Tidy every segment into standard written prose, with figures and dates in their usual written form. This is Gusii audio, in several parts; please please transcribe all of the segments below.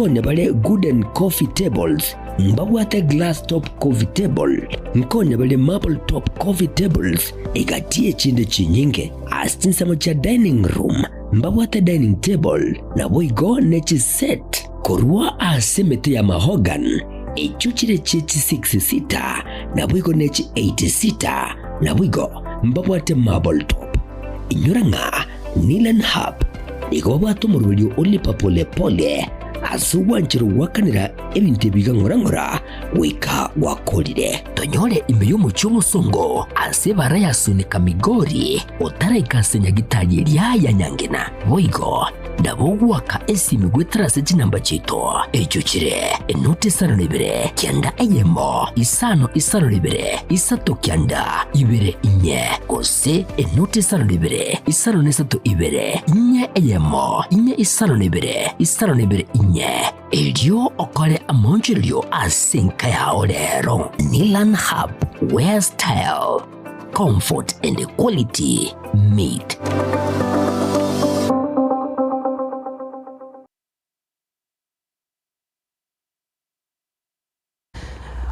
Nkonya bare wooden coffee tables, mbabwate glass top coffee table, nkonya bare marble top coffee tables, egati echinde chinyinge. Ase chinsemo chia dining room mbabwate dining table, naboigo ne chiset korwa ase emete ya mahogany, echio chire chie chi six seater, naboigo ne chi eight seater, naboigo mbabwate marble top. Inyora ng'a Nilan Hub nigo babwate omoroberio o Lipa Pole Pole ase ogwancherwa goakanera ebinto ebi iga ng'ora ng'ora goika gwakorire. Tonyore ime y'omochie omosongo ase ebara ya Sunika Migori otaraika ase nyagitari eria ya Nyangena. Boigo nabo ogoaka esimi goetera ase chinamba chiaito echio chire enoti isano na ibere kianda eyemo isano isano na ibere isato kianda ibere inye gose enoti isano na ibere isano na isato ibere inye eyemo inye isano na ibere isano na ibere inye. Erio okore amaonchorerio ase enka yao rero. Nilan Hub, where style, comfort and quality meet.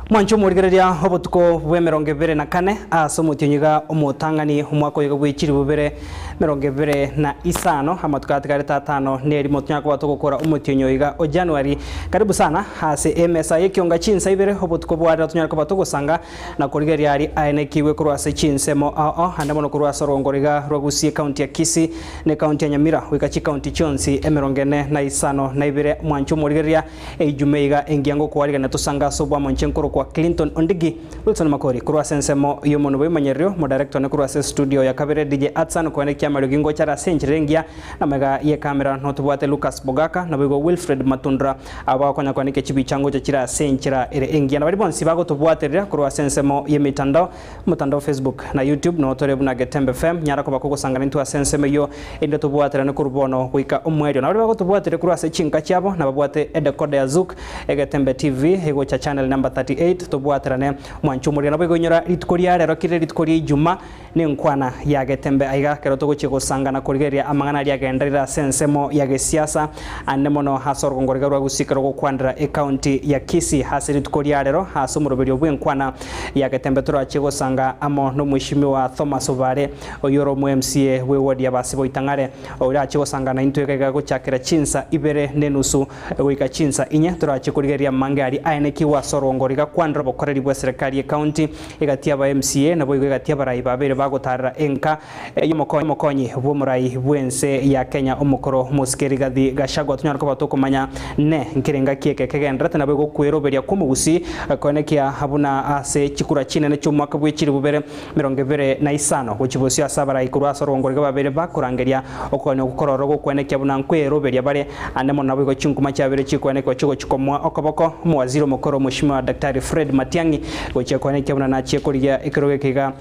Mwanche omorigereria obotuko bw'emerongo ebere na kane ase omotienyi iga omotang'ani omwaka oyo iga bwe chilifu bibere merongo ebere na isano, amatuko atigarete atano na erimo tonyare koba togokora omotienyi oyo iga o January. Karibu sana ase emesa y'ekionga chinsa ibere obotuko bwa rero tonyare koba togosanga na korigereria aria aenekigwe korwa ase chinsemo ao ao ande mono korwa ase orogongo iga rwa Gusii ekaunti ya Kisii na ekaunti ya Nyamira goika chikaunti chionsi emerongo ene na isano na ibere. Mwanche omorigereria Eijume iga engiya ngokwarigania tosange ase obwamo inche nkorokwa Clinton Ondigi Wilson Makori korwa ase ensemo y'omonwa bw'ebimanyererio, Omodirector one korwa ase studio ya kabere DJ Atsan koenekia amariogi ngocha are ase enchera engiya na amaiga y'ekamera notobwate Lucas Bogaka naboigo Wilfred Matundura abo bagokonya koenekia chibicha ngocha chire ase enchera ere engiya na baria bonsi bagotobwaterera korwa ase ensemo y'emitandao Omotandao Facebook na YouTube noo tore buna Getembe FM, nyara koba kogosangana intwe ase ensemo eyio erinde tobwaterane korwa bono goika omoerio. Na baria bagotobwateria korwa ase chinka chiabo nababwate edecoder ya Zuku, Egetembe TV egocha channel number 38 tobwaterane mwanche omorero. Naboigo inyora rituko ria rero kire rituko ria Ijumaa nenkwana ya Getembe aiga kero togochia gosangana korigereria amang'ana aria agenderire ase ensemo ya gesiasa ande mono ase orogongo riga rwa Gusii kero gokwanera ecounty ya Kisii ase rituko ria rero ase omoroberio bwenkwana ya Getembe torachie gosanga amo nomweshimiwa Thomas Obare, oyio ore omo MCA bwe ward ya Basibo Itang'are, oirachie gosanga naintwe iga iga gochakera chinsa ibere nenusu goika chinsa inye torachie korigereria amange aria aenekigwe ase orongo riga kwanera obokoreri bwe serikali ye county egati aba MCA naboigo egati abarai babere bagotarera enka y'omokonyi bw'omorai bw'ense ya Kenya omokoro Mosike Rigathi Gachagua tonyare koba tokomanya ne nkerenga ki eke kegendererete nabo egokweroberia kw'omogusii koenekia buna ase chikura chinene chi'omwaka bwe chilifu bibere merongo ebere na isano gochia bosio ase abarai korwa ase orogongo riga babere bakorangeria okonya okwo kororo gokwenekia buna nkweroberia bare ande mono naboigo chinkuma chiabere chikwenekwa chigochia komoa okoboko omowaziri omokoro Mweshimiwa Daktari Fred Matiang'i gochia koenekia buna nachie korigia ekerogo eke iga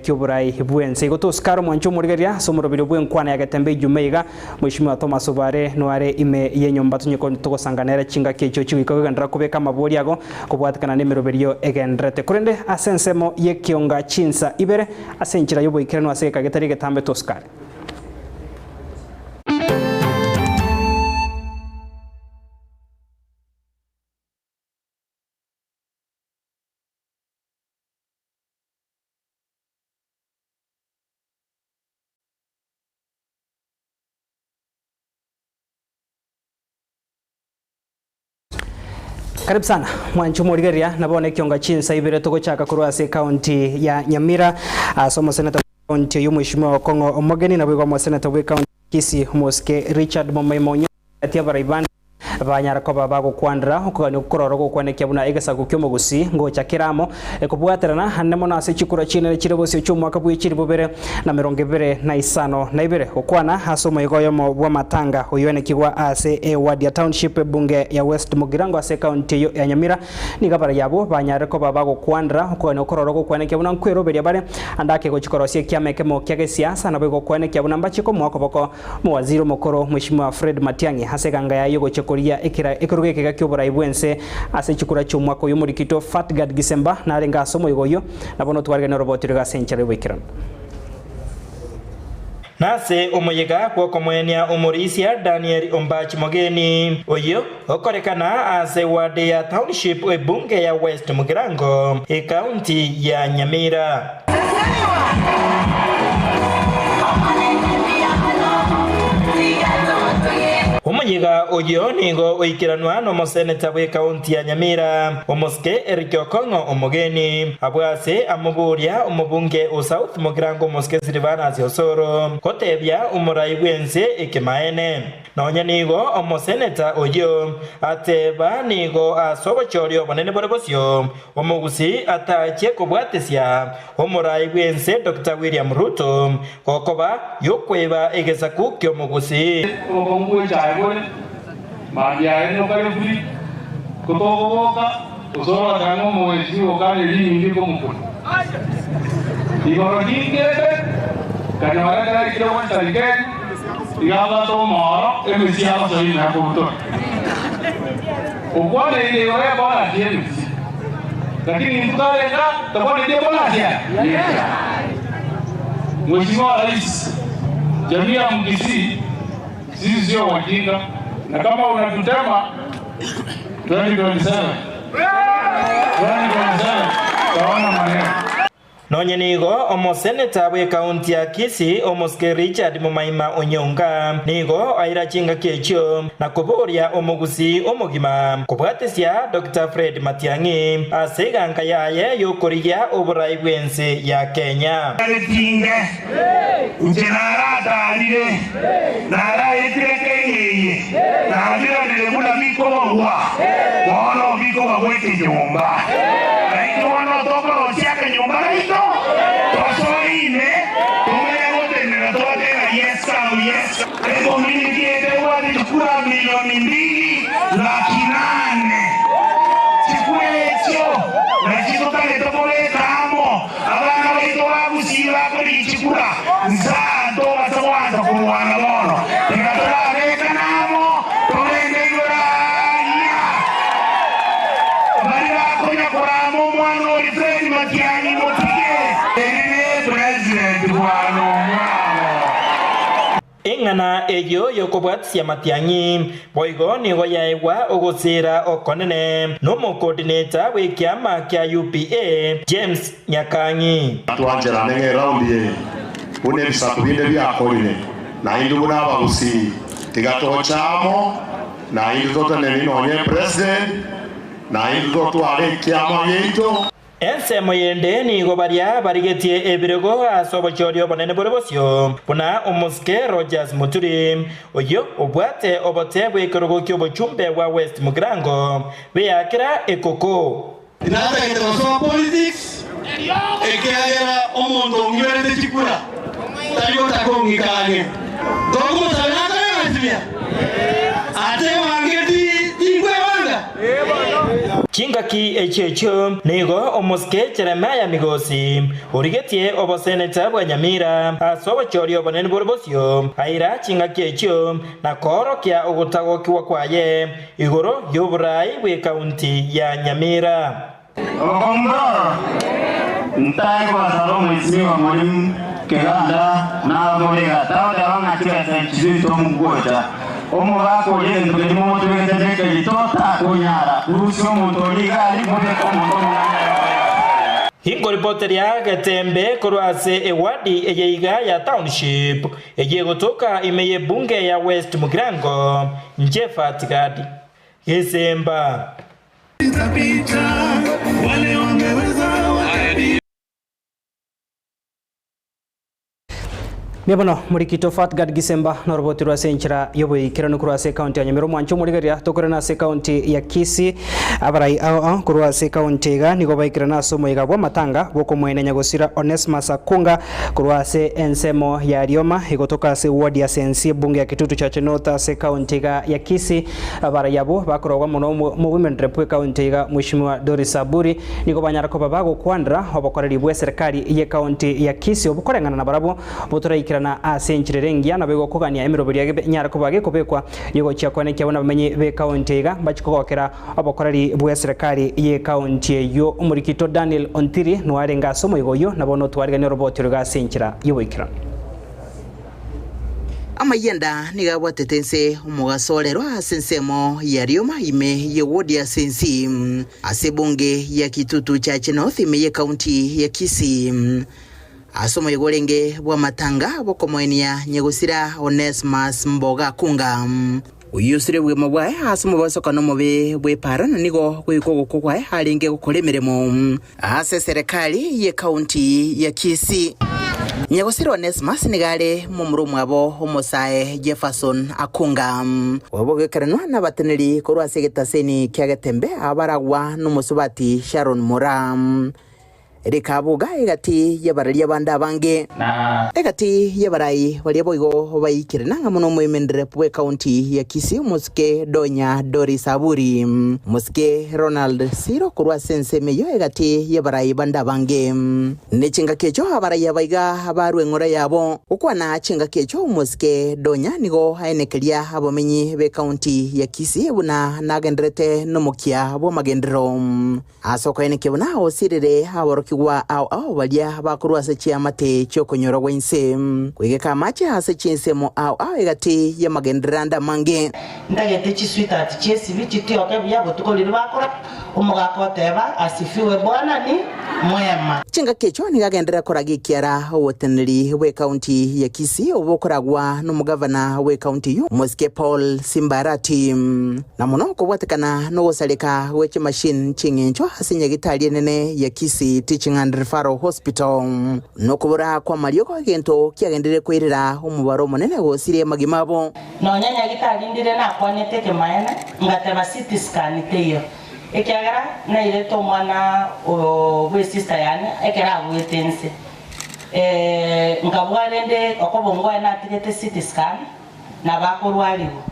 ki'oborai bw'ense. Igo tosikare omwanche omorigereria ase omoroberio bw'enkwana ya Getembe Ijumaa iga, Mweshimiwa Thomas Obare noare ime y'enyomba tonye togosanga nere chingaki echio chigoika kogenderera kobeka amabori ago kobwatekana nemeroberio egendererete. Korende ase ensemo y'ekionga chinsa ibere ase enchera y'oboikeranu ase egeka getari egetambe tosikare. Karibu sana mwanche omorigereria na bono ekionga chinsa ibere togochaka korwa ase ekaunti ya Nyamira ase omoseneta bwe ekaunti oyio Mheshimiwa Okong'o Omogeni naboigo omoseneta bwe ekaunti ya Kisii Omosike Richard Momoima Onyonka gati abarai bande Banyara koba bagokwanera okogania okwo kororo gokwanekia buna egesaku ki'omogusii ngocha kere amo, ekobwaterana ande mono ase chikura chinene chire bosio chi'omwaka bwe chilifu bibere na merongo ebere na isano na ibere. Gokwana ase omoyega oyomo bw'amatanga oyoenekigwa ase eward ya Township ebunge ya West Mugirango ase ekaunti eyio ya Nyamira, nigo abarai abwo banyarire koba bagokwanera okogania okwo kororo gokwanekia buna nkweroberia bare ande ake gochia korosia ekiama ekemo kia gesiasa naboigo gokwanekia buna mbachie komoa okoboko Omowaziri omokoro Mweshimiwa Fred Matiang'i ase eganga yaye yogochia korigia ekera ekerogo ekega ki'oborai bw'ense ase chikura chi'omwaka oyo omorikito Fatgard Gisemba narenge ase omoyega oyio na bono twaregania oroboti roiga ase enchera y'oboikeranu. Nase omoyega bw'okomoenia omorisia Daniel Ombachi Mogeni, oyio okorekana ase ward ya Township ebunge ya West Mugirango, ekaunti ya Nyamira. Omoyega oyio nigo oikeranwa nomoseneta bw'ekaunti ya Nyamira, Omosike Eric Okong'o Omogeni, abwo ase amoboria omobunge o South Mugirango Omosike Silvanus Osoro gotebia omorai bw'ense ekemaene. Nonya nigo omoseneta oyio ateba nigo ase obochori obonene bore bosio, Omogusii atachie kobwatesia omorai bw'ense Doctor William Ruto gokoba yokweba egesaku ki'omogusii. Obokong'u bw'echae bore mambia aye nokare buri, ko tokoboka gose orotaka ng'a omogoesi nigo okare rimingi komokuna. Igoro ningete, nkanyora ekero aikire Western Kenya, iga abwate omoro, emesie agosoa ime akobutora. Okwaneire igoro y'ebolasi y'emesie, lakini intwe tore iga tokwanetie ebolasi aya? Mheshimiwa Rais, jamii ya Mkisii sisi sio wajinga na kama unatutema 2027 2027 utaona maneno. Nonye nigo omoseneta bw'ekaunti ya Kisii omosike Richard Mumaima Onyonka nigo aira chingaki echio na koboria omogusii omogima kobwatesia Doctor Fred Matiang'i ase eganka yaye y'okorigia oborai bw'ense ya Kenya. Tinge, inche naratarire, naraetire keng'eye, nabiranire buna bikobogwa, bono bikobagwa ekenyomba. Naintwe bono tokorosia akanyomba gaito, tosoe ime, tomanye gotenena tobatebe ng'a yes au yes. Ecommunity eye tebwate chikura milioni mbili laki nane. Chikura echio nachio totagete kobeka amo. Abana baito ba Gusii bakorigia chikura, nsa tobasa goansa korwana bono. Tiga torabekane amo, togende igoro aaria. Baria bakonya korama omwana oria Fred Matiang'i motige. Eri ne president bwana omwabo. Eng'ana eyio y'okobwatisia matiang'i boigo nigo yaegwa ogosiira okonene n'omocoordinator bw'ekiama kia UPA, James Nyakang'i. Twancherane ng'a eraundi eye, buna ebisaku binde biakorire, naintwe buna abagusii, tiga toche amo, naintwe toteneni nonya epresident, naintwe totware ekiama giaito. Ensemo yende nigo baria barigetie ebirogo ase obochori obonene bore bosio, buna omosike Rogers Muturi, oyio obwate obote bw'ekerogo ki'obochumbe bwa West Mugirango, beakera ekoko. Tinatagete gosoa politics ekiagera omonto ong'iberete chikura tari gotaka ong'ika ang'e. Tokomosaba nakore egasi buya? Ase ebange tinkwebanga. Chingaki echio echio nigo omosike Jeremiah Migosi, origetie oboseneta bwa Nyamira ase obochori obonene bore bosio, aira chingaki echio na koorokia ogotagokigwa kwaye igoro y'oboraai bw'ekaunti ya Nyamira. Okombora, ntae kobasaba omwesimigwa Mwalimu Keganda na Aboriga tagoteba ng'a chibesa echi chiaito mogocha. Omogaka oria egento keria momotubegete nekerito takonyara kurusia omonto oria iga aria mobeke omonto omong'aini aye okore egasi eye. Inkoripoteria Getembe korwa ase ewadi eye iga ya Township eyio egotoka ime y'ebunge ya West Mugirango, Njefa Tigadi. Gesemba. Mbuya mono Morikito Fatgard Gisemba noroboti rwa ase enchera y'oboikeranu korwa ase ekaunti ya Nyamira omwancho omorigereria tokorana ase ekaunti ya Kisii abarai ao ao korwa ase ekaunti iga nigo baikerana ase omoyega bw'amatanga bw'okomoenia nyagosira Onesmus Akunga korwa ase ensemo ya Rioma egotoka ase ward ya Sensi ebunge ya Kitutu Chache North ase ekaunti iga ya Kisii Abarai abwo bakorogwa mono omo Women Rep bw'ekaunti iga Mweshimiwa Doris Aburi nigo banyara koba bagokwanera obokoreri bw'eserekari y'ekaunti ya Kisii obokoreng'ana nabarabwo botoraikerana ase enchera ere engiya naboigo kogania emeroberio enyare koba gekobekwa yogochia koenekia buna abamenyi b'ekaunti iga mbachie kogokera obokoreri bw'eserekari y'ekaunti eyio. Omorikito Daniel Ontiri noarenge ase omoigo oyio na bono otwariganie oroboti oroiga ase enchera y'oboikeranu. Amayianda nigo abwatete inse omogaso orero ase ensemo ya Rioma ime ye ward ya Sensi ase ebunge ya Kitutu Chache North ime ye county ya Kisii. Ase omoyega orenge bw'amatanga bw'okomoenia nyagosira Onesmus Mboga Kunga. Oyio osire obogima bwaye ase omobasokano omobe bw'epaaro na nigo goika ogokwa kwaye arenge gokora emeremo ase eserekari y'ekaunti ya Kisii. Nyagosira Onesmus nigo are momura omwabo omosae Jefferson Akunga. Obogekeranwa nabateneri korwa ase egetaseni kia Getembe abaragwa nomosubati Sharon Moraa. Rikabuga egati y'abararia bande abange. Egati y'abarai baria boigo baikire nang'a mono omoimenere bw'ekaunti ya Kisii omosike Donya Doris Aburi, omosike Ronald Siro korwa ase ensemo eyio egati y'abarai bande abange. Ne chingaki echio abarai aba iga barue eng'ora yabo. Gokwana chingaki echio omosike Donya nigo aenekeria abamenyi b'ekaunti ya Kisii buna nagenderete nomokia bw'amagenderero. Ase okoenekia buna osirire aborokigwa ao ao baria bakorwa ase chiamate chi'okonyora gwa inse, koigeka amache ase chinsemo ao ao egati y'amagenderero ande amange. Ntagete chisweetheart chi'esibi chitioke buya botuko riria bakora, omogaka oteba, Asifiwe Bwana ni mwema. Chingaki echio nigo agenderera koraga ekiara oboteneneri bw'ekaunti ya Kisii obo bokoragwa nomogavana bw'ekaunti eyio Omosike Paul Simbarati. Na mono kobwatekana nogosareka gwe chimachine chi'eng'encho ase nyagitari enene ya Kisii Teaching and Referral Hospital, nokobora kw'amariogo egento kiagenderire koirera omobaro omonene gosiria amagima abo. Nonya nyagitari ndire nakwanete ekemaene, ngateba CT scan teiyo, ekiagera nairete omwana oo bw'esister yane ekero aguete inse. Nkabua rende okoboko kwaye natigete CT scan, na bakorwarigwa.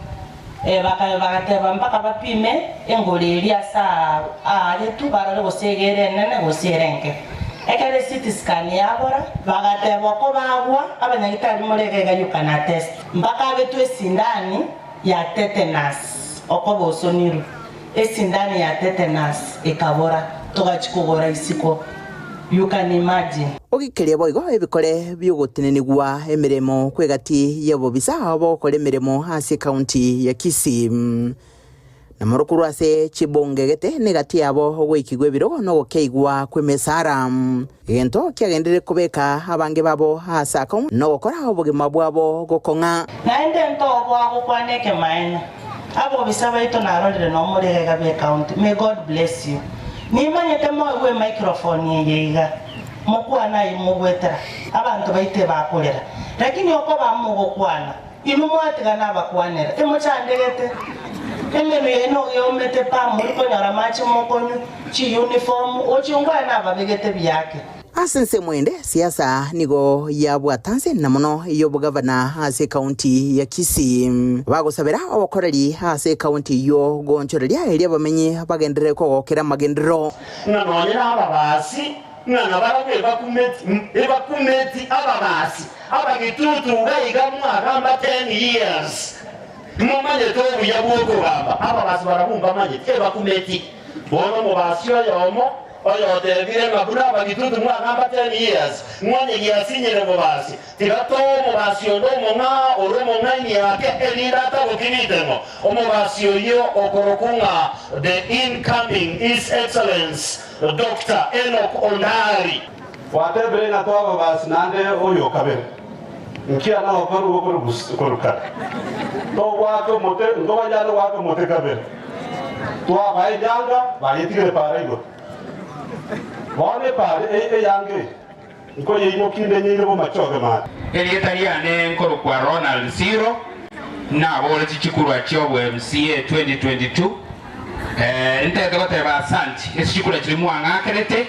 Bagateba mpaka bapime engoro eria ase aaretu, barore gose iga ere enene gose ere enke. Ekero ecT scan yabora, bagateba oko bagwa abanyagitari more iga iga you can attest. Mpaka abetwe esindani ya tetanus okoba osonirwe. Esindani ya tetanus ekabora, togachia kogora isiko. You can imagine. Ogikeria boigo ebikore bi'ogotenenigwa emeremo kw'egati y'obobisa bogokora emeremo ase ekaunti ya Kisii. Na morokwo ase chibunge gete negati yabo ogoikigwa ebirogo na ogokeigwa kw'emesara. Egento kiagenderire kobeka abange babo aase akong'u nogokora obogima bwabo gokong'a. Naende ntoboa gokwana ekemaene. Abobisa baito narorire nomorega iga b'ecounty. May God bless you. Nimanyete moegwe emicrophone eye iga, mokwane ayio mogwetera, abanto baito ebakorera. Lakini okoba mogokwana, inwe mwatiga nabakwanera, emochandegete. Emenwa yaino iga eomete pa, mori konyora amache mokonywa, chiuniform, ochio nkwane nababegete biake. Ase ensemo ende, siasa nigo yabwata nse na mono ey'obogavana ase ekaunti ya Kisii. Bagosabera obokoreri ase ekaunti eyio goonchoreria erio abamenyi bagenderere kogokera amagenderero. Ng'a nonye nababasi, ng'a nabarabwo ebakumeti, ebakumeti ababasi, abagitutu iga iga mwagamba ten years, momanyete obuya bw'okogamba, ababasi barabwo mbamanyeti, ebakumeti. Bono omobasi oyomo Oyotebire ng'a buna abagitutu mwagamba ten years, ng'onye giasinyire bobasi, tiga toe omobasi onde omong'ao ore omong'aini ake, erinde atagokirite ng'o omobasi oyio okorokwa ng'a the incoming His Excellence Doctor Enock Ondari. Gwatebire ng'a toe ababasi naende oyo okabere, nkiana gokorwa korwa kare. Togoaka omote, ntobanyare goaka omote kabere. Twabaa enyanga, bayetigire epaara igoro. Bono epaara eyanga eye nkoyeimokia inde nyeire bomachoge mane. Erieta riane nkorokwa Ronald Siro, naboretie chikurwa chi'obo MCA 2022. Ntete goteba asanti ase chikura chiria mwang'akerete,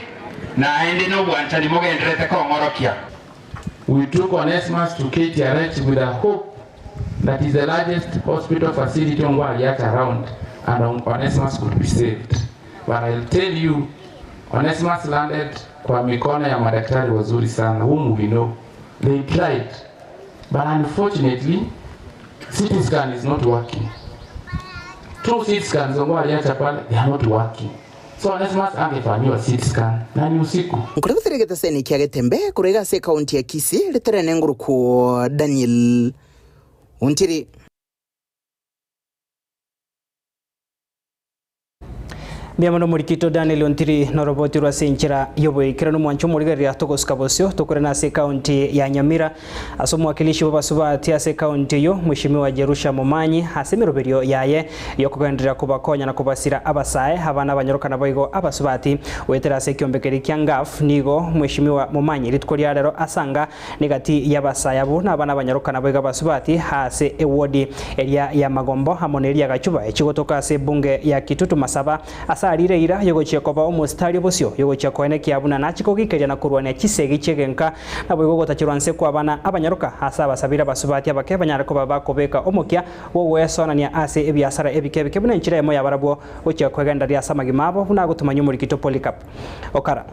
naende nobwanchani mogendererete kong'orokia. We took Onesmus to KTRH with a hope that is the largest hospital facility Ongwari at around and Onesmus could be saved. But I'll tell you, Onesmus landed kwa mikono ya madaktari wazuri sana whom we know. They tried, but unfortunately, CT scan is not working. Two CT scans Ongwari acha pale, they are not working. So Onesmus angefanyiwa CT scan na ni usiku. Nkore gotera egetaseni kia Getembe korwa iga ase ekaunti ya Kisii, ritere nenguru kwo Daniel. Ontiri. Mbuya mono omorikito Daniel Ontiri noroboti rwa ase enchera y'oboikeranu mwanche omorigereria togosuka bosio tokorena ase ekaunti ya Nyamira ase omwakilishi bw'abasubati ase ekaunti eyio Mweshimiwa Jerusha Momanyi ase emeroberio yaye yokogenderera kobakonya na kobasira abasae abana abanyaroka naboigo abasubati goetera ase ekiombe keria kia Ngaf nigo Mweshimiwa Momanyi rituko ria rero asanga Negati y'abasae abwo nabana abanyaroka naboigo abasubati ase ewodi eria ya Magombo amo neria ya Gachuba echigotoka ase ebunge ya Kitutu Masaba ase arire eira yogochia koba omositari obosio yogochia koenekia buna nachi kogikeria na korwania chisegi chi'egenka naboigo gotacherwa nse kw'abana abanyaroka ase abasabire abasubati abake banyare koba bakobeka omokia bw'ogwesonania ase ebiasara ebike ebike buna enchera eyemo yabarabwo gochia kwegendereria ase amagima abo buna agotomanyia omorikito Polycarp Okara.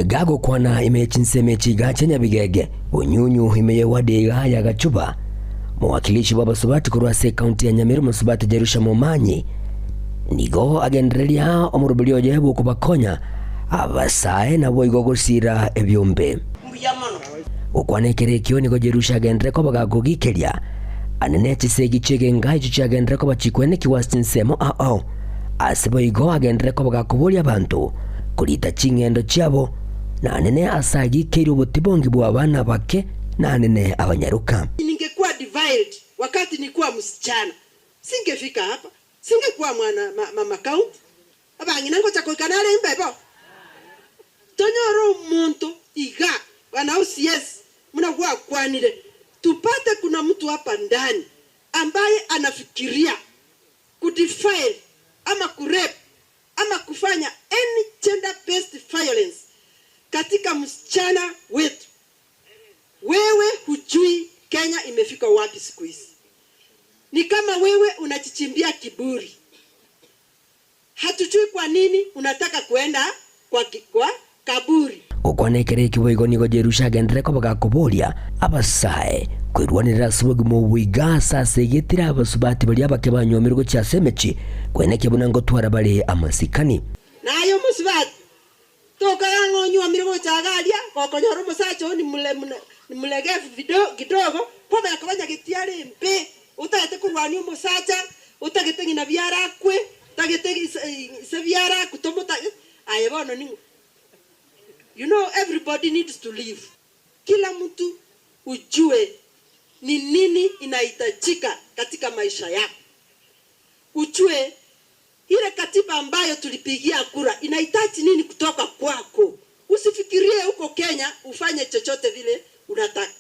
Gagokwana ime ye chinsemo echi iga chia Nyabigege, Bonyunyu ime ye ward iga ya Gachuba, mowakilishi bw'abasubati korwa ase ekaunti ya Nyamira omosubati Jerusha Momanyi nigo agendereria omoroberi oye bw'okobakonya abasae naboigo gosira ebiombe. Gokwana ekero ekio nigo Jerusha agenderere koba gakogikeria anene chisegi chi'egenga echio chiagenderere koba chikwenekigwa ase chinsemo ao. Ase boigo agenderere koba gakoboria abanto korita ching'endo chiabo, na anene ase agikeire obotibongi bw'abana abake, na anene abanyaroka. Ningekuwa defiled wakati nikuwa msichana, singefika hapa, singekuwa mwana ma, mama county, abang'ina ngocha goika nare imbe bo. Tonyore omonto iga, bwana OCS, buna gwakwanire, tupate kuna mtu hapa ndani ambaye anafikiria kudefile ama kurape ama kufanya any gender based violence katika msichana wetu, wewe hujui Kenya imefika wapi siku hizi. Ni kama wewe unajichimbia kiburi. Hatujui kwa nini unataka kuenda kwa, kwa kaburi. Gokwana ekero ekio boigo nigo Jerusha agenderere koba gakoboria abasae kwerwanerera ase obogima obo iga ase asegetire abasubati baria abake banywomirwe gochia ase emechie, kwenekia buna ngotwara bare amasikani. Naye omosubati, tokaga ng'a onywomire gocha iga aria, gokonyora omosacha oo nimulegevu kidogo, kwamanya koba nyagetiara embe, otagete korwania omosacha, otagete ng'ina biara akwe, otagete ise biara akwe, tomotagete, aye bono ning'o? You know everybody needs to live, kila mtu ujue ni nini inahitajika katika maisha yako, ujue ile katiba ambayo tulipigia kura inahitaji nini kutoka kwako. Usifikirie huko Kenya ufanye chochote vile unataka.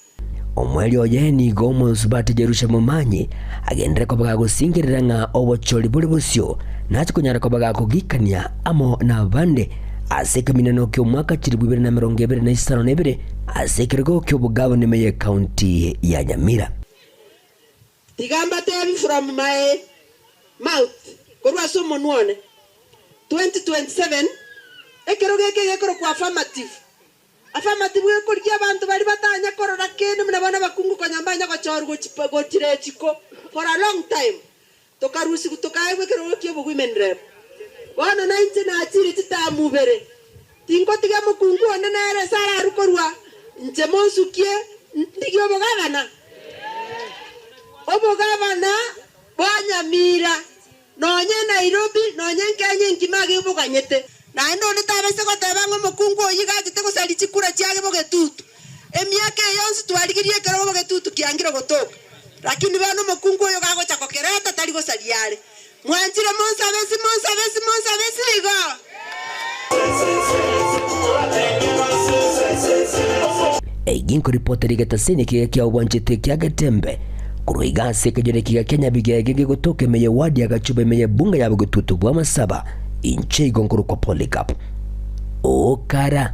Omoerio oye nigo omosubati Jerusha Momanyi agenderere koba gagosingerera ng'a obochori bore bosio nache konyara koba gakogikania amo nabande ase ekemineno ki'omwaka 2022 ase ekerogo ki'obogavana ime y'Ekaunti ya Nyamira. Tiga mbatebi from my mouth, korwa ase omonwa one, 2027 ekero geke gekorokwa affirmative. Affirmative gekorigia abanto baria batanya korora kende buna bono abakungu konya mbanya gochorwa gochira echiko for a long time. Tokarusigwa tokaegwa ekerogo ki'obo women rep. Bono nainche nachire chitamu ibere, tingotiga mokungu onde nere ase ararwe korwa inche monsukie ndigie obogavana. Obogavana bwa Nyamira, nonye Nairobi, nonye Kenya engima iga eboganyete. Naende onde tabaisa goteba ng'a omokungu oyio iga achete gosaria chikura chiage bogetutu. Emiaka eye yonsi twarigirie ekerogo bogetutu kiangire gotoka. Lakini bono omokungu oyo gagocha gokereta tari gosaria are. Mwanchire monsabe ase monsabe ase monsabe ase igo. Eyio nkoripotera egetaseni ekiga kia obwanchete kia Getembe korwa iga ase ekenyoro ekiga kia Nyabigege gegotoka ime ye ward ya Gachuba ime ye bunge ya Bogetutu bwa Masaba. Inche igo nkorokwa Polycarp Okara.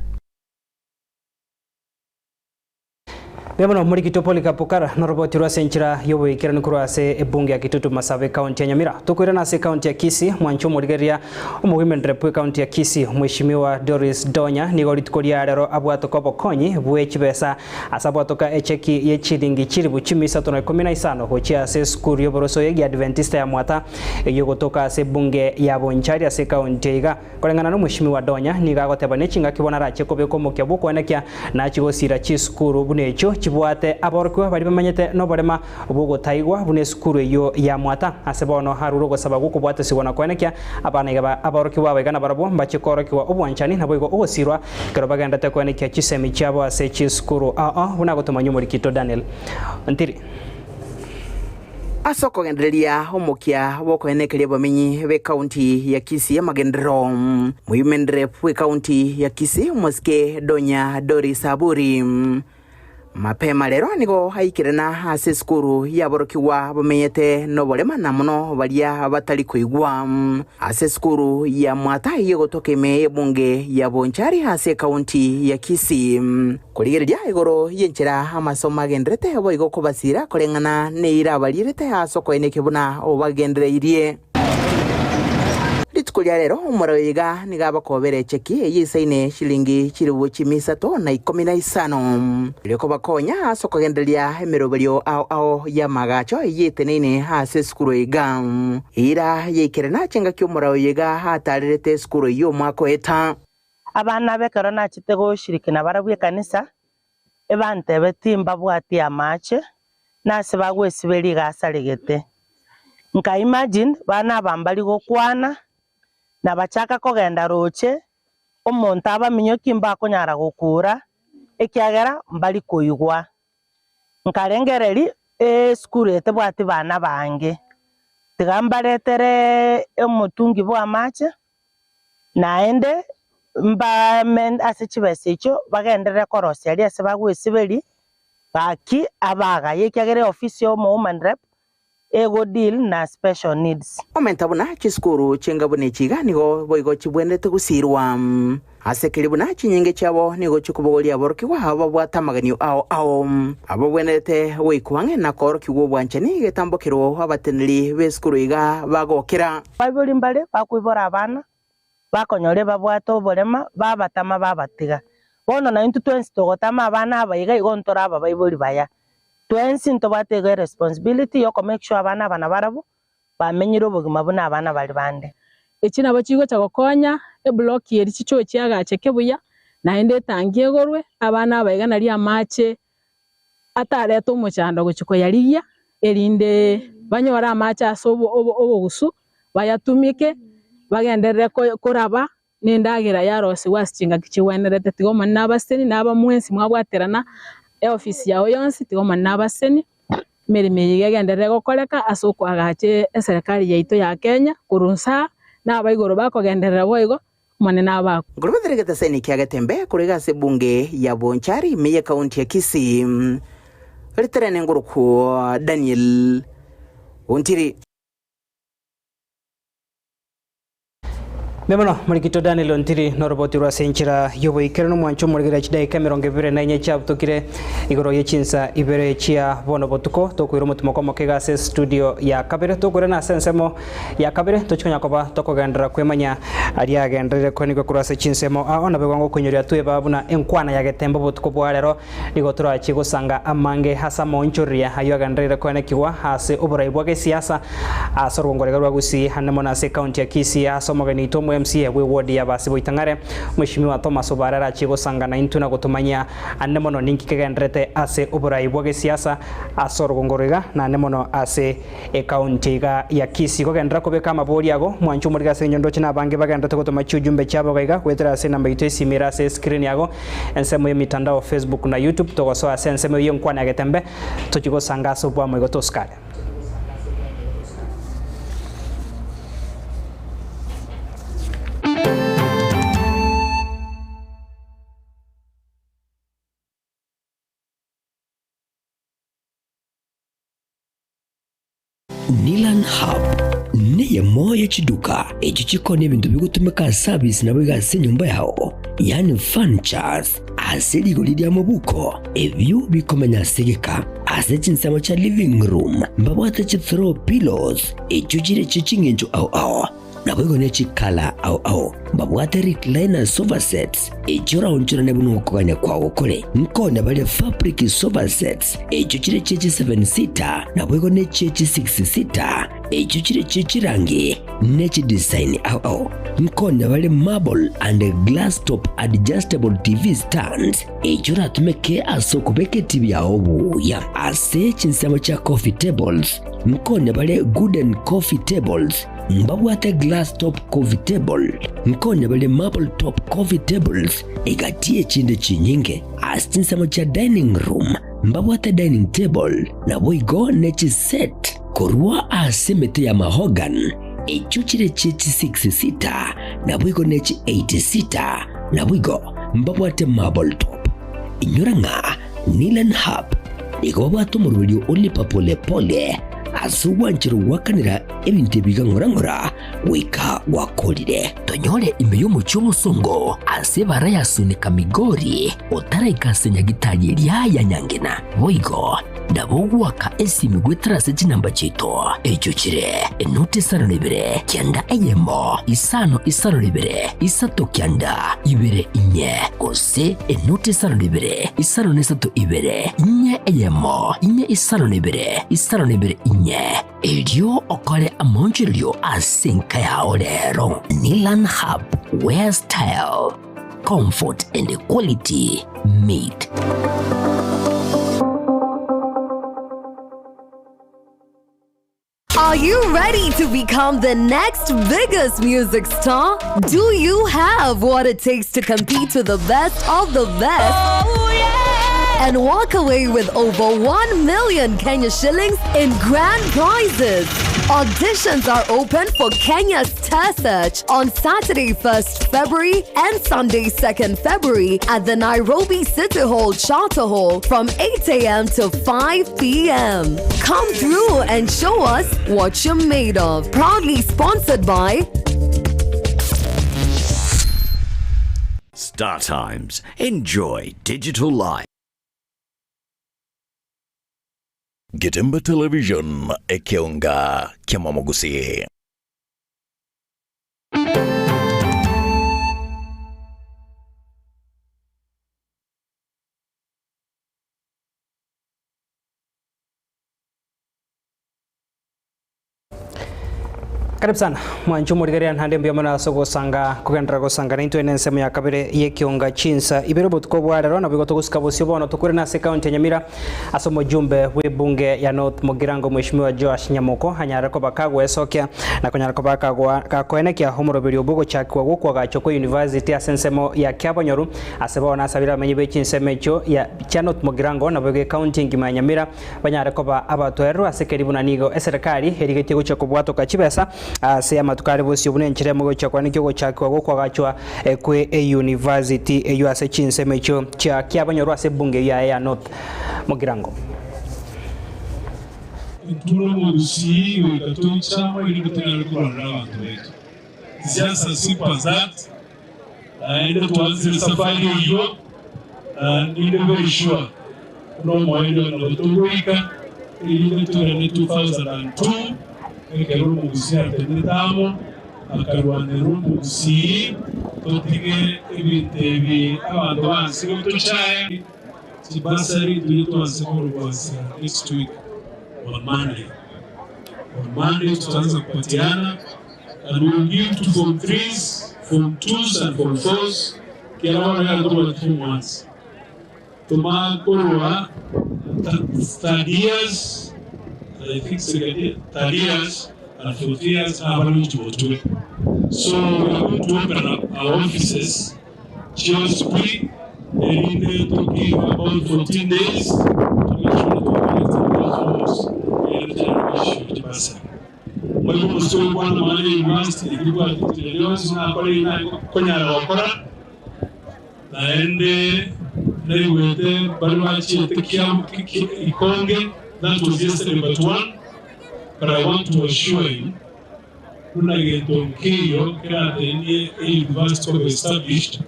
Mbuya mono Omorikito Polycarp Okara noroboti rwa ase enchera y'oboikeranu korwa ase ebunge ya Kitutu Masaba ekaunti ya Nyamira. Tokoirana ase ekaunti ya Kisii mwanche omorigereria omowomen rep bw'ekaunti ya Kisii Mweshimiwa Doris Donya nigo rituko ria rero abwatoka obokonyi bwe chibesa ase abwatoka echeki ye chilingi chilibu chimi isato na ikomi na isano gochia ase esukuru y'oboroso ye Giadventista ya Mwata eyio gotoka ase ebunge ya Bonchari ase ekaunti eiga. Koreng'ana nomweshimiwa Donya nigo agoteba nechingaki bono arache kobeka omokia bw'okoenekia nachie gosira chisukuru buna echio. chibwate aborokigwa baria bamenyete noborema bw'ogotaigwa buna esukuru eyio ya Mwata. Ase bono arure ogosaba gw'okobwatesigwa na koenekia abana iga aborokigwa aba iga nabarabwo mbache koorokigwa obwanchani naboigo ogosirwa ekero bagendete koenekia chisemi chiabo ase chisukuru ao buna agotomanyia omorikito Daniel Ntiri. Ase okogendereria omokia bw'okoenekeria abamenyi b'ekaunti ya Kisii amagenderero, Women Rep bw'ekaunti ya Kisii omosike Donya Doris Aburi mapema rero nigo aikerana ase esukuru y'aborokigwa bamenyete noborema na mono baria batari koigwa ase esukuru ya Mwata eyio egotoka ime y'ebunge ya Bonchari ase ekaunti ya Kisii. Korigereria igoro y'enchera amasomo agenderete boigo kobasira koreng'ana neira abarierete ase okoenekia buna obagendereirie. Rituko ria rero omorero iga nigo abakobera echeki eye isaine shilingi chilifu chimia isato na ikomi na isano erio kobakonya ase okogendereria emeroberio ao ao y'amagacho eye eteneine ase esukuru iga. Eira yaikerana chingaki omorero iga atarerete esukuru eyio omwaka oeta. Abana bekero nachete goshiriki nabarabwo ekanisa, ebantebeti mbabwati amache, nase bagwesiberia iga asaregete. Nka imagine bana aba mbari gokwana, na bachaka kogenda roche, omonto abaminyoki mbakonyara gokura, ekiagera mbari koigwa. Nkarengereri esukuru eye tebwati bana bange, tiga mbaretere omotungi bwa amache, naende mbame ase chibesa echio bagenderere korosia aria ase bagwesiberia, gaki abagaye ekiagera eofisi ya omo woman rep ego deal na special needs. Omenta buna chisukuru chinga buna echi iga nigo boigo chibwenerete gosirwa. Ase keria buna chinyinge chiabo nigo chikobogoria aborokigwa abo babwate amaganio ao ao, ababwenerete goikwa ang'e na koorokigwa obwanchani getambokerwo abateneneri b'esukuru iga bagokera. Baibori mbare bakoibora abana, bakonyora ebabwate oborema, babatama babatiga. Bono naintwe twensi togotama abana aba iga igo ntore ababaibori baya. Twensi ntobwate iga eresponsibility ya okomake sure abana aba nabarabwo bamenyire obogima buna abana baria bande. Echi nabo chigocha gokonya eblock eri chichoe chiagacheke buya, naende etangi egorwe, abana aba iga nario amache atarete omochando gochia koyarigia, erinde banyore amache ase obo obo obogusu, bayatumike, bagenderere ko koraba, na endagera yarosigwe ase chingaki chigwenerete. Tiga Omonene abaseni, na abamwensi mwabwaterana eofisi yao yonsi, tiga Omonene abaseni, emeremo eye iga egenderere gokoreka ase okoagacha eserekari yaito ya Kenya, korwa nsaa, na abaigoro bakogenderera boigo, Omonene abakwe. Nkorobethere egetaseni kia Getembe korwa iga ase ebunge ya Bonchari ime y'ekaunti ya Kisii, riterene ngorokwo Daniel Ontiri. Mbuya mono morikito Daniel Ontiri noroboti rwa ase enchera y'oboikeranu omwancho omorigereria chidaika 24 chiabutokire igoro ye chinsa ibere chia bono botuko tokoira omotimoko omoke iga ase estudio ya kabere tokoirana ase ensemo ya kabere tochikonya koba tokogenderera kwemanya aria agenderere kwenigwa korwa ase chinsemo ao naboigo ngokoinyoria tweba buna enkwana ya getembe obotuko bwa rero Nigo torachie gosanga amange ase amaonchoreria ayio agendereire koenekigwa ase oborai bwa gesiasa ase orwongo rwa Gusii ande mono ase ekaunti ya Kisii ase omogeni oito omo MCA bwe ward ya Basi Boitang'are Mweshimiwa Thomas Obare arachie gosanga naintwe na gotomanyia ande mono ninki kegendererete ase oborai bwa gesiasa ase orogongo rwa iga naende mono ase ekaunti iga ya Kisii. Kogenderera kobeka amabori ago mwanche omorige ase eng'encho ndoche nabange bagendererete gotoma chiujumbe chiabo gaiga goetera ase enamba yaito esimi ere ase escreen yago Ensemo y'emitandao Facebook na YouTube togosoa ase ensemo eyio y'enkwana ya Getembe tochie gosanga ase obwamo igo tosikare. Nilan Hub neyemo ye chiduka echio chikoonia ebinto bigotumeka ase service naboigo ase enyomba yao, yaani furnitures, ase rigori ria mobuko, ebio bikomenya ase egeka. Ase chinsemo chia living room mbabwate chi throw pillows echio chire chie ching'encho ao ao. Naboigo ne chikala ao ao mbabwate recliner sofa sets, echio oraonchorane buna okogania kwao kore. Nkonya bare fabric sofa sets, echio chire chie chi seven seater, naboigo ne chie chi six seater. Echio chire chie chirangi ne chidesign ao ao. Nkonya bare marble and glass top adjustable TV stands echio oratumeke ase okobeka etibi yao buya. Ase chinsemo chia coffee tables, nkonya bare gooden coffee tables, mbabwate glass top coffee table, nkonya bare marble top coffee tables, egati y'echinde chinyinge. Ase chinsemo chia dining room, mbabwate dining table, naboigo ne chiset korwa ase emete ya mahogany, echio chire chie chi-six seater, naboigo ne chi-eight seater, naboigo mbabwate marble top. Inyora ng'a Nilan Hub nigo babwate omoroberio o lipa pole pole ase ogwancherwa goakanera ebinto ebi iga ng'ora ng'ora goika gwakorire. Tonyore ime y'omochie omosongo ase ebara ya Sunika Migori otaraika ase nyagitari eria ya Nyangena. Boigo nabo ogoaka esimi goetera ase chinamba chiaito echio chire enoti isano na ibere kianda eyemo isano isano na ibere isato kianda ibere inye gose enoti isano na ibere isano na isato ibere inye eyemo inye isano na ibere isano na ibere inye. Erio okore amaonchorerio ase enka yao rero. Nilan Hub, where style, comfort and quality meet. Are you ready to become the next biggest music star? Do you have what it takes to compete with the best of the best? And walk away with over 1 million Kenya shillings in grand prizes. Auditions are open for Kenya's Star Search on Saturday, 1st February and Sunday, 2nd February at the Nairobi City Hall Charter Hall from 8 a.m. to 5 p.m. Come through and show us what you're made of. Proudly sponsored by Star Times. Enjoy digital life. Getemba Television, ekeonga kiamamogusii. Karibu sana mwancho morigereria nande mbuya mono ase ogosanga kogenderera gosanga naintwe na ensemo ya kabere y'ekionga chinsa ibere obotuko bwa rero nabo igo togosika bosio bono tokure nase ekaunti ya Nyamira ase omojumbe bw'ebunge ya North Mugirango Mheshimiwa Joash Nyamoko anyare koba kagoesokia na konyara koba kagoa gakoenekia omoroberio obwo ogochakigwa gwokoagachwa kwa university ase ensemo ya Kiabonyoru ase bono asabire abamenyi be chinsemo echio ya chia North Mugirango nabo igo ekaunti engima ya Nyamira Banyare koba abatoereru ase keri buna nigo eserekari erigetie gochia kobwatoka chibesa ase amatuko are bosio buna enchera emo gochia koanekio ogochakigwa gokwagachwa kwe eyunivasiti eyio ase chinsemo echio chia kiabanyorwa ase ebunge eyio yaye ya North Mugirango. Intwe omogusii goika toiche amo erinde tonyare korwanera abanto baito. It's just as simple as that. Naende twanzire safari eyio na ninde very sure buna omoerio nabo togoika erinde toirane 2002 ekero omogusii atenete amo akarwanerera omogusii totige ebinto ebi abanto bansi gotochaya chibasari toria twanse korwa next week on Monday. On Monday tutaanza kupatiana and we will give to form 3s, form 2s and form 4s kiara bono iga tobwate form 1s. Toma korwa third years and I think second year, third years and fourth years abana gochia gotwe. So we are going to open up our offices chiosbwi erinde to give about 14 days to make sure that we collect those forms erinde tonyare gochia chibasari. Moigo omosike ogokwana amang'ana ya university ekio bwatitire rionsi nakora eri nakonyara gokora naende naigwete baria bachiete Kiambu Ikonge that was yesterday but one but I want to assure you buna gento nkeiyo keratenie e university koba established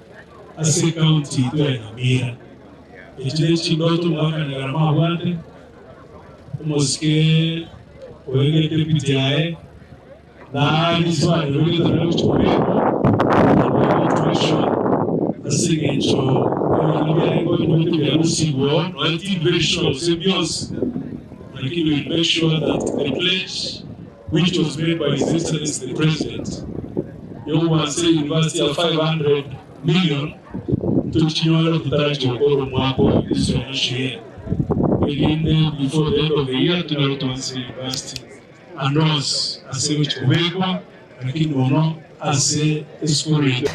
ase ecounty yaito ya Nyamira. Echi ne chindoto omogaka Nyagarama abwate, omosike oyo deputy yaye, na rinse baye gochia kobekwa, and we want to make sure ase eng'encho ebinto biaye nkobinyete biarusigwe oo, nonya tindi very sure gose bionsi, lakini we will make sure that the pledge. which was made by His Excellency the President yokobwansa university ya 500 million ntochinyore totarachi gokora omwaka oyo this financial year erinde before the end of the year tonyore twanse university and onsi ase egochi kobekwa lakini bono ase esukuru yaito.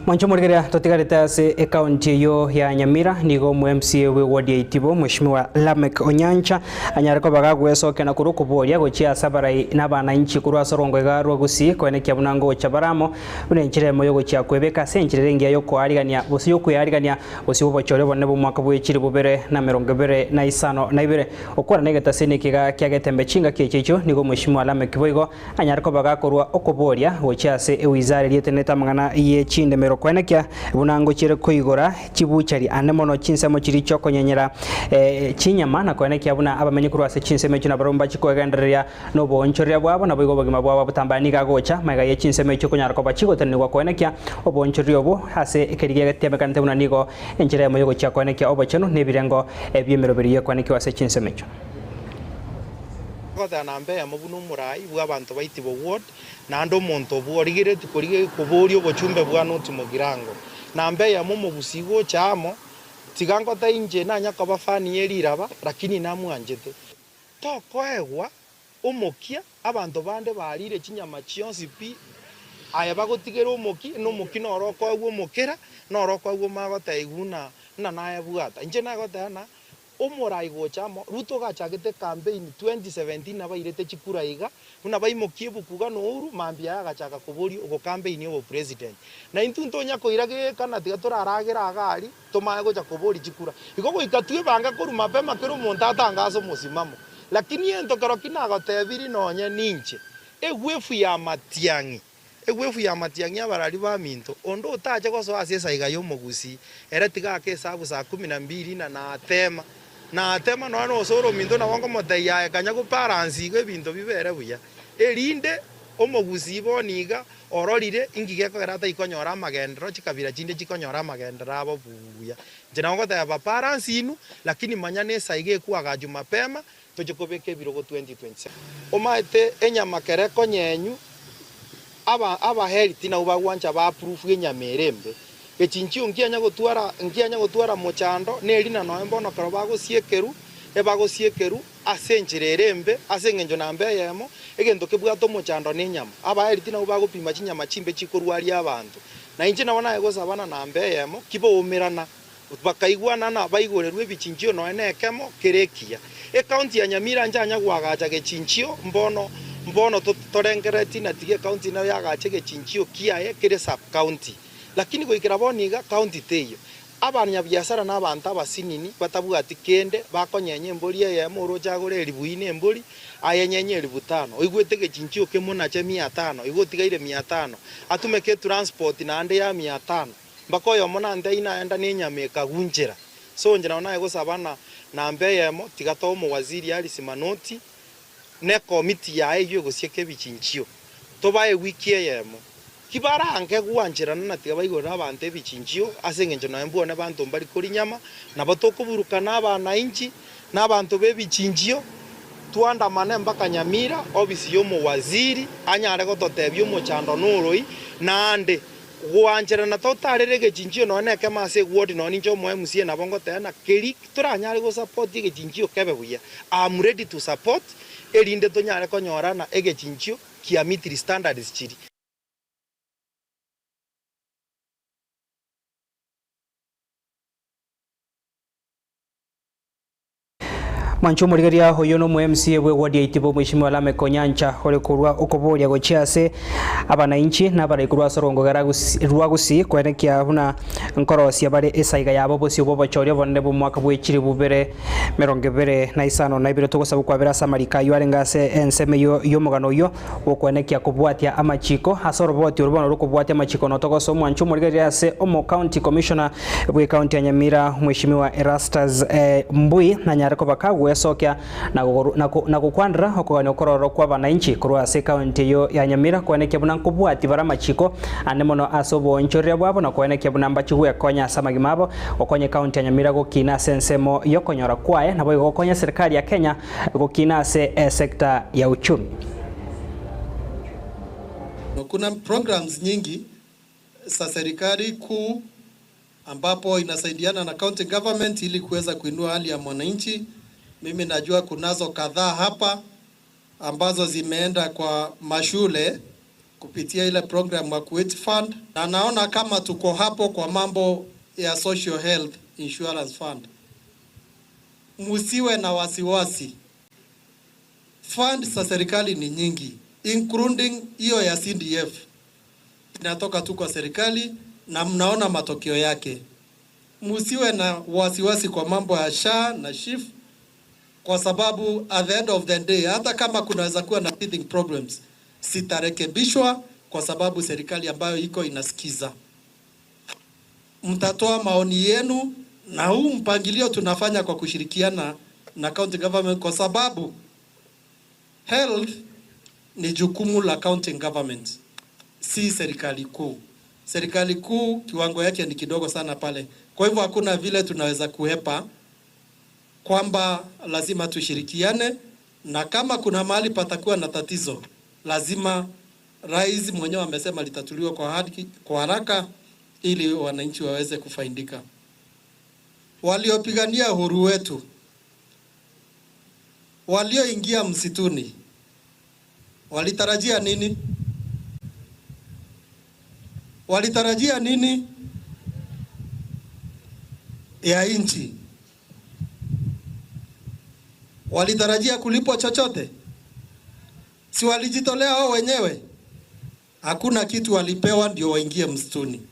Mwanche omorigereria totigarete ase ecounty eyio ya Nyamira nigo omo MCA bwe ward ya Itibo Mheshimiwa Lameck Onyancha anyare koba gagwesokia na korwa okoboria gochia ase abarai na abananchi korwa ase orongo iga rwa Gusii koenekia buna ngocha bare amo buna enchera emo yogochia kwebeka ase enchera ere engiya yokoarigania gose yokweyarigania gose obochori obonene bw'omwaka bwe chilifu 2052. Okwana negetasini ekiga kia Getembe chingaki echi echio nigo Mheshimiwa Lameck boigo anyare koba gakorua okoboria gochia ase ewizara eria etenenete amang'ana ye chindemero koenekia buna ngochiere koigora chibuchari ande mono chinsemo chiria chiokonyenyera chinyama na koenekia buna abamenyi korwa ase chinsemo echio nabarabwo mbachie koegendereria noboonchoreria bwabo naboigo obogima bwabo botambaa nigo agocha magega ye chinsemo echio konyara koba chigotenenigwa koenekia oboonchoreria obwo ase ekerigia getiamekanete buna nigo enchera eyemo yogochia koenekia obochenu na ebirengo bi'emeroberio y'ekoenekiwa ase chinsemo echio. Goteba namba eyemo buna omorai bw'abanto ba Itibo Ward, naende omonto obwo origeretie korigia koboria obochumbe bwa North Mugirango. Namba eyemo omogusii gocha amo, tiga ngote inche nanya koba fan ye riraba, lakini namwanchete. Tokoegwa omokia, abanto bande barire chinyama chionsi pi, aye bagotigera omokia, na omokia noro okoegwa omokera, noro okoegwa omagotebigwa buna ng'a nayebwata. Inche nagoteba ng'a Omorai gocha amo, Ruto gachagete campaign 2017 abairete chikura iga, buna baimokia ebuku iga na Uhuru, mambia aye agachaka koboria ogo campaign obo president. Na intwe ntonya koira geka na tiga toraragere iga aria, tomanye gocha koboria chikura. Igo goika twebange korwa mapema kera omonto atangase omosimamo. Lakini ento kero ki nagotebirie nonye ninche, egwefu ya matiang'i Egwefu y'amatiang'i y'abarari baminto, onde otache gosoa ase esaiga y'omogusii, ere tiga ake esabu saa kumi na mbili na nateema, nateema nonya nosoro ominto nabo nkomotebia aye kanya gobalansi igo ebinto bibere buya, erinde omogusii bono iga ororire inki gekogera ataikonyora amagenderero chikabira chinde chikonyora amagenderero abo buya. Inche nabo ngoteba babalansi inwe, lakini manya nesaiga ekwagachwa mapema Toche kobeka ebirogo 2027. Omaete enyama kere ekonyenyu aba abaheriti nabwo bagwancha ba approve enyama ere embe. Gechinchio nkianya gotwara nkianya gotwara mochando ne erina nonya mbono ekero bagosiekerwa ebagosiekerwa ase enchera ere embe ase eng'encho namba eyemo egento kebwate omochando ne enyama. Abaheriti nabwo bagopima chinyama chimbe chikorwaria abanto. Na inche nabo naye gosaba na namba eyemo ki baumerana Bakaigwanana baigorerwe ebichinchio nonya nekemo kere ekiya. Ecounty ya Nyamira nchanya goagacha gechinchio mbono mbono torengereti na tiga ecounty nayo yagache egechinchio kiaye kere sub county. Lakini goikera bono iga county teiyo. Abanyabiasara na abanto abasinini batabwati kende bakonyenya embori eyemo oroche agore elibu ine embori ayenyenye elibu tano oigwete egechinchio kemonache mia tano igo otigaire mia tano atumeke etransport naende ya mia tano. Mpaka oyomo nantebie naenda nenyama ekagunchera. So inche nabo naye gosaba na namba eyemo, tiga toe omowaziri Alice Manoti ne ekomiti yaye eyio egosieka ebichinchio, tobae ewiki eyemo. Ki barange gwancherana na tiga baigorere abanto ebichinchio, ase engencho nonya mbwone banto mbari korinyama, nabo tokoburukana abanainchi na abanto b'ebichinchio, twandamane mpaka Nyamira, ofisi y'omowaziri, anyare gototebia omochando noroi, naende Goancherana totarere egechinchio nonya nekemo ase eward nonya ninche omo MCA nabo ngoteba na keri toranyare go support egechinchio kebe buya am ready to support erinde tonyare konyorana egechinchio kia meet standards chiri. Mwanche omorigereria oyio nomo MCA bwe ward ya Itibo Mheshimiwa Lameck Onyancha ore korwa okoboria gochia ase abanainchi na abarai korwa ase orongo rwa Gusii koenekia buna nkorosia bare esaiga yabo bosio bw'obochori obonene bw'omwaka bwe chilifu bibere 25 togosaba okwabera ase amariko ayio arenge ase ensemo eyio y'omogano oyio bw'okoenekia kobwatia amachiko ase oroboti oro bono rokobwatia amachiko notogosa omwancho omorigereria ase omo county commissioner bwe county ya Nyamira Mweshimiwa Erastus Mbui nanyare koba kagwesokia na gokwanera okogania okororo kwa abananchi korwa ase county eyio ya Nyamira koenekia buna nkobwatia bare amachiko ande mono ase oboonchoreria bwabo na koenekia buna mbachi gwekonya ase amagima abo gokonya ecounty ya Nyamira gokina ase ensemo yokonyora kwaye naboigo gokonya eserikari ya Kenya Gokina ase esector ya uchumi. Kuna programs nyingi za serikali kuu ambapo inasaidiana na county government ili kuweza kuinua hali ya mwananchi. Mimi najua kunazo kadhaa hapa ambazo zimeenda kwa mashule kupitia ile program ya Kuwait Fund, na naona kama tuko hapo kwa mambo ya Social Health Insurance Fund. Musiwe na wasiwasi, fund za serikali ni nyingi, including hiyo ya CDF inatoka tu kwa serikali na mnaona matokeo yake. Musiwe na wasiwasi kwa mambo ya SHA na SHIF kwa sababu at the end of the day, hata kama kunaweza kuwa na teething problems, zitarekebishwa kwa sababu serikali ambayo iko inasikiza. Mtatoa maoni yenu, na huu mpangilio tunafanya kwa kushirikiana na county government, kwa sababu health ni jukumu la county government, si serikali kuu. Serikali kuu kiwango yake ni kidogo sana pale, kwa hivyo hakuna vile tunaweza kuhepa kwamba lazima tushirikiane, na kama kuna mahali patakuwa na tatizo, lazima rais mwenyewe amesema litatuliwa kwa, haki, kwa haraka ili wananchi waweze kufaidika. Waliopigania uhuru wetu, walioingia msituni walitarajia nini? Walitarajia nini ya nchi? Walitarajia kulipwa chochote? Si walijitolea wao wenyewe? Hakuna kitu walipewa ndio waingie msituni.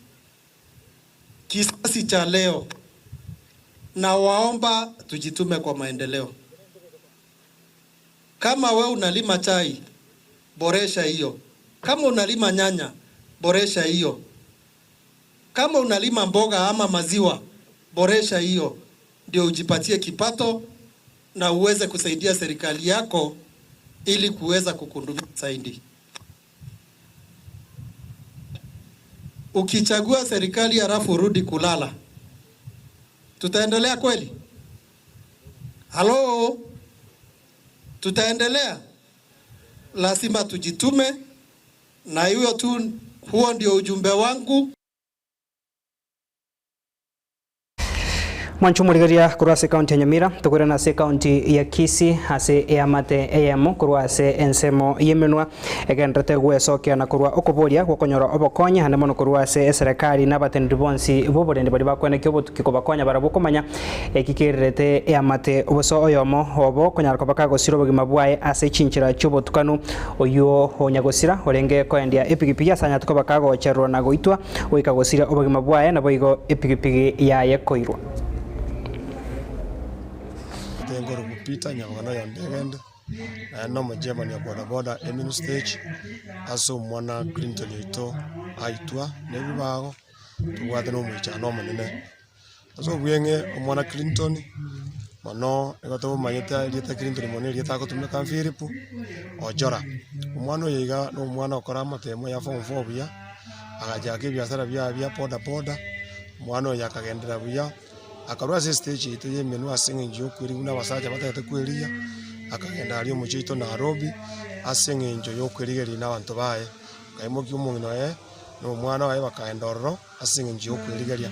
Kisasi cha leo, na waomba tujitume kwa maendeleo. Kama we unalima chai, boresha hiyo. Kama unalima nyanya, boresha hiyo. Kama unalima mboga ama maziwa, boresha hiyo, ndio ujipatie kipato na uweze kusaidia serikali yako ili kuweza kukundumia zaidi. Ukichagua serikali halafu urudi kulala, tutaendelea kweli? Halo, tutaendelea? Lazima tujitume, na hiyo tu, huo ndio ujumbe wangu. Mwancho morigeria korwa ase ekaunti ya Nyamira tokoirana ase ekaunti ya Kisii ase eamate eyemo korwa ase ensemo y'emenwa egenderete gwesokia na korwa okoboria gokonyora obokonyi ande mono korwa ase eserekari na abateneri bonsi boborende baria bakwenekia obotuki kobakonya barabwo okomanya eki kererete eamate oboso oyomo obo konyara koba kagosira obogima bwaye ase chinchera chia obotukanu oywo onyagosira orenge koendia epigipigi ase anyate koba kagocherwa na goitwa goika gosira obogima bwaye nabo igo epigipigi yaye koirwa. Tengoro Peter Nyabogana Yondegende naye na omochairman ya bodaboda Eminu stage ase omwana Clinton oito aitwa na ebibago tobwate na omoichano omonene. Ase obweng'e omwana Clinton mono nigo tobomanyete erieta Clinton mono erieta agotumeka Philip Ojora. Omwana oyo iga na omwana okora amatemo ya form four buya, agachaka ebiasara biaye bia bodaboda, omwana oyo akagenderera buya. Akarwa ase estage yaito ya emenwa ase eng'encho ya okwerigia buna abasacha batagete kwerigia, akagenda aria omochie oito Nairobi, ase eng'encho ya okwerigeria na abanto baye. Akaimokia omong'ina oye, na omwana oye bakaenda ororo ase eng'encho ya okwerigeria.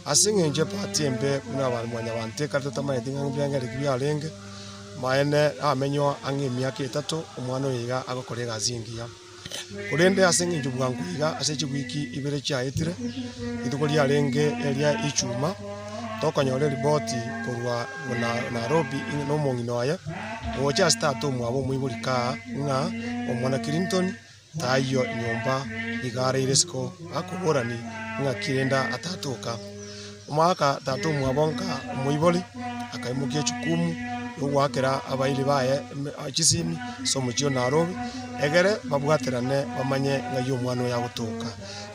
Ase eng'encho ebahati embe buna aba mwanyabanto ekare totamanyeti ng'a ebiangere ki biarenge, maene amenywa ang'e emiaka etato, omwana oyo iga agokora egasi engiya. Korende ase eng'encho bwango iga ase chiwiki ibere chiaetire, rituko riarenge eria ichuma, tokonyora eripoti korwa Nairobi na omong'ina oye, ogocha ase tata omwabo omoibori kaa ng'a omwana Clinton taiyo nyomba iga areire isiko akoborani ng'aki rende atatoka. Omogaka tata omwabo nka omoibori, akaimokia echukumu yogoakera abairi baye chisimi ase omochie o Nairobi, egere babwaterane bamanye ng'ai omwana oyo agotoka.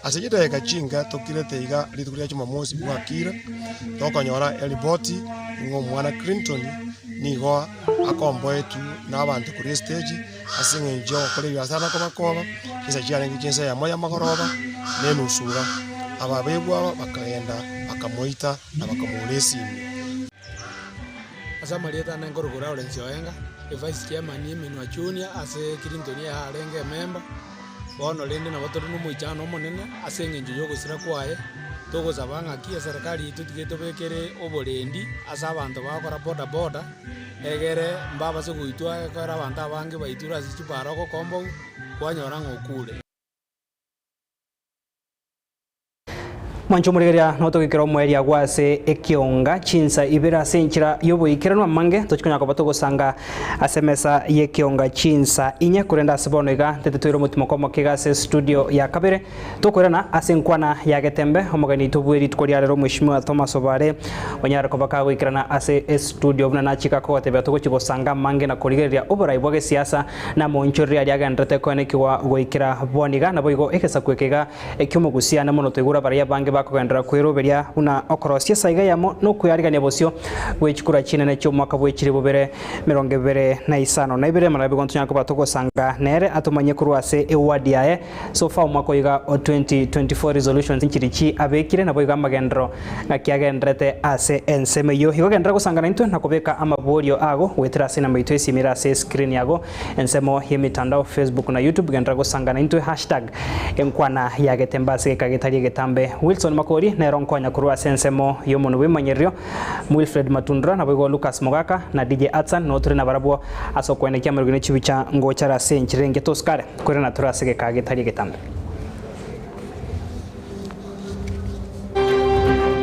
Ase chidakika chinke tokirete iga rituko ria jumamosi bwakire, tokonyora eripoti ng'a omwana Clinton nigo akomboetwe na abanto korwa estage ase eng'encho ya ogokora ebiasara na kobakoba, chinsa chiarenge chinsa eyemo ya magoroba na enusu iga. Ababegwa aba bakagenda bakamoita na bakamoura esimi. Ase amarieta ane nkorokwa Lawrence Oenga, evice chairman ya Eminwa Junior ase Clinton eye arenge emember. Bono rende nabo tore nomoichano omonene ase eng'encho y'ogosira kwaye, togosaba ng'aki eserekari yaito tiga etobekere oborendi ase abanto bagokora boda boda, egere mbabase goitwa ekero abanto abange baitirwe ase chipara ogokombogwa, kwanyora ng'a okure. Mwanche omorigereria notogekera omoerio agwo ase ekionga chinsa ibere ase enchera y'oboikeranu amange tochikonyara koba togosanga ase emesa y'ekionga chinsa inye korende ase bono iga ntete toire omotimoko omoke iga ase estudio ya kabere tokoirana ase enkwana ya getembe omogeni oito bwe rituko ria rero omweshimiwa Thomas Obare onyare koba kagoikerana ase estudio buna nachika kogotebia togochi gosanga amange na korigereria oborai bwa gesiasa na amoonchoreri aria agenderete koenekigwa goikera bono iga naboigo egesaku eke iga Eki'omogusia ane mono toigure abaria abange bakogenderera kweroberia buna okorosia esaiga eyemo na okwearigania bosio bwe chikura chinene chi'omwaka bwe chilifu bibere 25 na marabi gontonyara koba togosanga nere atomanyie korwa ase eward yaye so far omwaka oyo iga o 2024 resolutions nchiri chi abekire naboigo amagenderero ng'aki agendererete ase ensemo eyio. Igo genderera gosanga naintwe na kobeka amaborio ago goetera ase enamba yaito esimire ase escreen yago ensemo y'emitandao Facebook na YouTube genderera gosanga naintwe hashtag Enkwana ya getembe ase egeka getari egetambe. Wilson Makori nere onkonya korwa ase ensemo y'omonwa bw'emanyererio, Wilfred Matundura, naboigo Lucas Mogaka na DJ Atsan noo tore nabarabwo ase okoenekia amariogi ne chibicha ngochare ase enchera engiya tosikare koirana tore ase egeka getari egetambe.